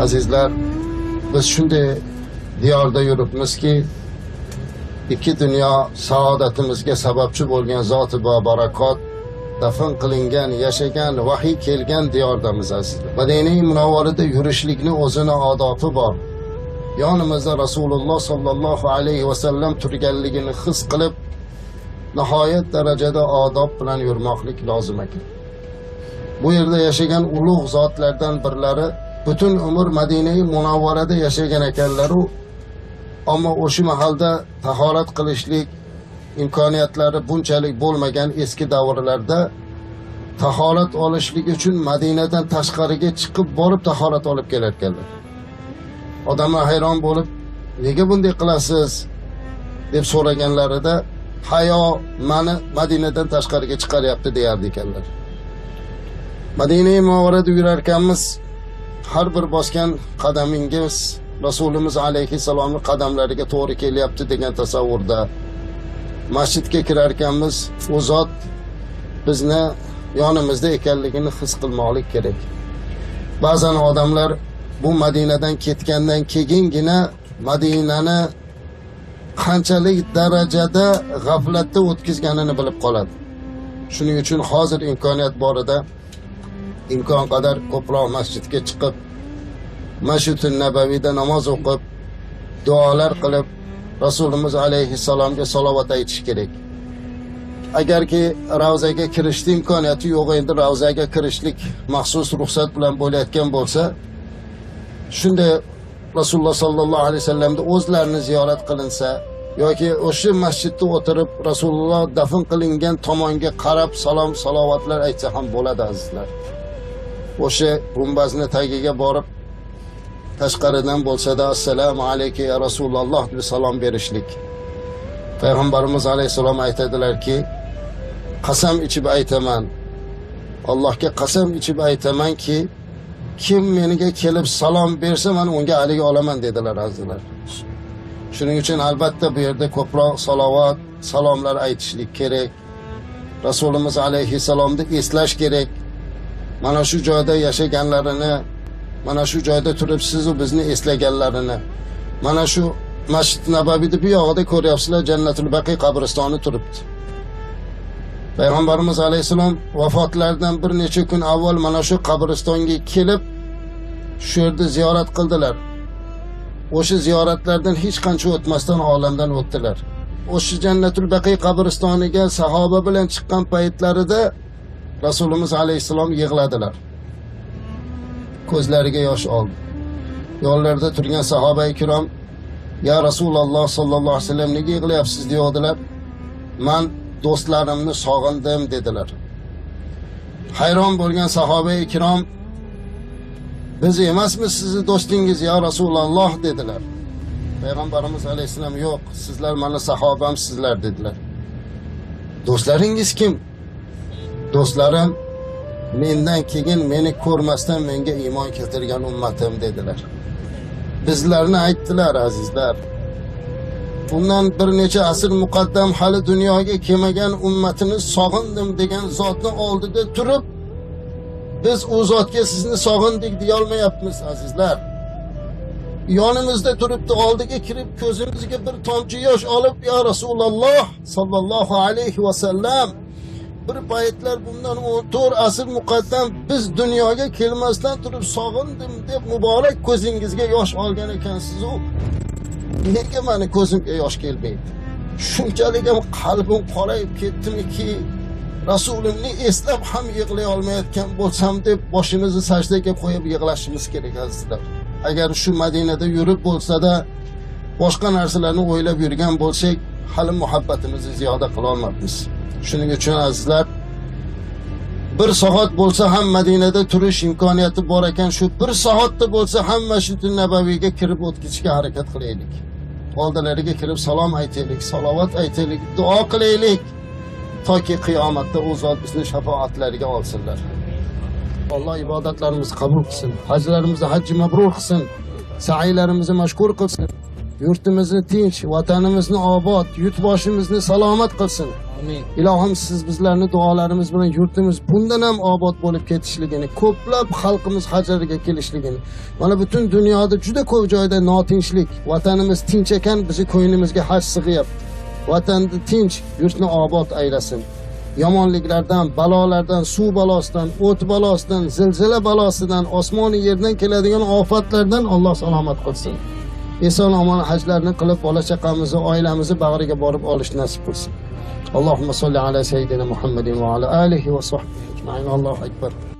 Azizlar, biz shunday diyorda yuribmizki, ikki dunyo saodatimizga sababchi bo'lgan zoti barakot dafn qilingan, yashagan, vahiy kelgan diyordamiz azizlar. Madina-i Munavvarada yurishlikni o'zini odobi bor. Yonimizda Rasululloh sallallohu alayhi va sallam turganligini his qilib, nihoyat darajada odob bilan yurmoqlik lozim ekan. Bu yerda yashagan ulug' zotlardan birlari butun umr Madina-i Munavvarada yashagan ekanlar-u, ammo o'sha mahalda tahorat qilishlik imkoniyatlari bunchalik bo'lmagan eski davrlarda tahorat olishlik uchun Madinadan tashqariga chiqib borib tahorat olib kelarkanlar. Odamlar hayron bo'lib, nega bunday qilasiz deb so'raganlarida, hayo meni Madinadan tashqariga chiqaryapti deyardi ekanlar. Madina-i Munavvarada yurarkanmiz, har bir bosgan qadamingiz Rasulimiz alayhissalomning qadamlariga to'g'ri kelyapti degan tasavvurda masjidga kirarkanmiz, u zot bizni yonimizda ekanligini his qilmoqlik kerak. Ba'zan odamlar bu Madinadan ketgandan keyingina Madinani qanchalik darajada g'aflatda o'tkazganini bilib qoladi. Shuning uchun hozir imkoniyat borida imkon qadar ko'proq masjidga chiqib, Masjid-i Nabaviyda namoz o'qib, duolar qilib, Rasulimiz alayhissalomga salovat aytish kerak. Agarki ravzaga kirishning imkoniyati yo'q, endi ravzaga kirishlik maxsus ruxsat bilan bo'layotgan bo'lsa, shunday Rasululloh sallallohu alayhi vasallamni o'zlarini ziyorat qilinsa yoki o'sha masjidda o'tirib Rasululloh dafn qilingan tomonga qarab salom salovatlar aytsa ham bo'ladi azizlar. O'sha gumbazni tagiga borib tashqaridan bo'lsa-da assalomu alayka ya Rasululloh deb salom berishlik. Payg'ambarimiz alayhissalom aytadilarki, qasam ichib aytaman, Allohga qasam ichib aytamanki, kim menga kelib salom bersa, men unga haligi olaman dedilar azizlar. Shuning uchun albatta bu yerda ko'proq salovat, salomlar aytishlik kerak. Rasulimiz alayhissalomni eslash kerak. Mana shu joyda yashaganlarini, mana shu joyda turib siz u bizni eslaganlarini, mana shu Masjid Nabaviyda bu yog'ida ko'ryapsizlar, Jannatul Baqiy qabristoni turibdi. Payg'ambarimiz alayhissalom vafotlaridan bir necha kun avval mana shu qabristonga kelib, shu yerda ziyorat qildilar. O'sha ziyoratlardan hech qancha o'tmasdan olamdan o'tdilar. O'sha Jannatul Baqiy qabristoniga sahoba bilan chiqqan paytlarida Rasulimiz alayhissalom yig'ladilar. Ko'zlariga yosh oldi. Yo'llarda turgan sahoba ikrom, "Ya Rasululloh sallallohu alayhi vasallam, nega yig'layapsiz?" deyodilar. "Men do'stlarimni sog'indim" dedilar. Hayron bo'lgan sahoba ikrom, "Biz emasmiz sizni do'stingiz ya Rasululloh?" dedilar. Payg'ambarimiz alayhissalom, "Yo'q, sizlar meni sahobamsizlar" dedilar. "Do'stlaringiz kim?" "Do'stlarim mendan keyin meni ko'rmasdan menga iymon keltirgan ummatim" dedilar. Bizlarni aytdilar azizlar. Bundan bir necha asr muqaddam hali dunyoga kelmagan ummatini sog'indim degan zotni oldida turib, biz u zotga sizni sog'indik deya olmayapmiz azizlar. Yonimizda turibdi, oldiga kirib ko'zimizga bir tomchi yosh olib, "Ya Rasululloh sallallohu alayhi va sallam, bir paytlar bundan 14 asr muqaddam biz dunyoga kelmasdan turib sog'indim deb muborak ko'zingizga yosh olgan ekansiz-u, nega meni ko'zimga yosh kelmaydi? Shunchalik ham qalbim qorayib ketdimiki, Rasulimni eslab ham yig'lay olmayotgan bo'lsam" deb boshimizni sajdaga qo'yib yig'lashimiz kerak azizlar. Agar shu Madinada yurib bo'lsa-da boshqa narsalarni o'ylab yurgan bo'lsak, hali muhabbatimizni ziyoda qila olmaymiz. Shuning uchun azizlar, bir soat bo'lsa ham Madinada turish imkoniyati bor ekan, shu bir soatda bo'lsa ham Masjid-i Nabaviyga kirib o'tkazishga harakat qilaylik. Oldilariga kirib salom aytaylik, salovat aytaylik, duo qilaylik, toki qiyomatda u zot bizni shafoatlariga olsinlar. Alloh ibodatlarimizni qabul qilsin, hajlarimizni hajji mabrur qilsin, sa'ylarimizni mashkur qilsin, yurtimizni tinch, vatanimizni obod, yurtboshimizni salomat qilsin. Ilohim, siz bizlarni duolarimiz bilan yurtimiz bundan ham obod bo'lib ketishligini, ko'plab xalqimiz hajlarga kelishligini, mana butun dunyoda juda ko'p joyda notinchlik, vatanimiz tinch ekan, bizi ko'nglimizga haj sig'yapti. Vatanni tinch, yurtni obod aylasin. Yomonliklardan, balolardan, suv balosidan, o't balosidan, zilzila balosidan, osmon yerdan keladigan ofatlardan Alloh salomat qilsin. Eson omon hajlarni qilib, bola chaqamizni, oilamizni bag'riga borib olish nasib qilsin. Allohumma solli ala sayyidina Muhammadin va ala alihi va sahbihi ajmain. Allohu akbar.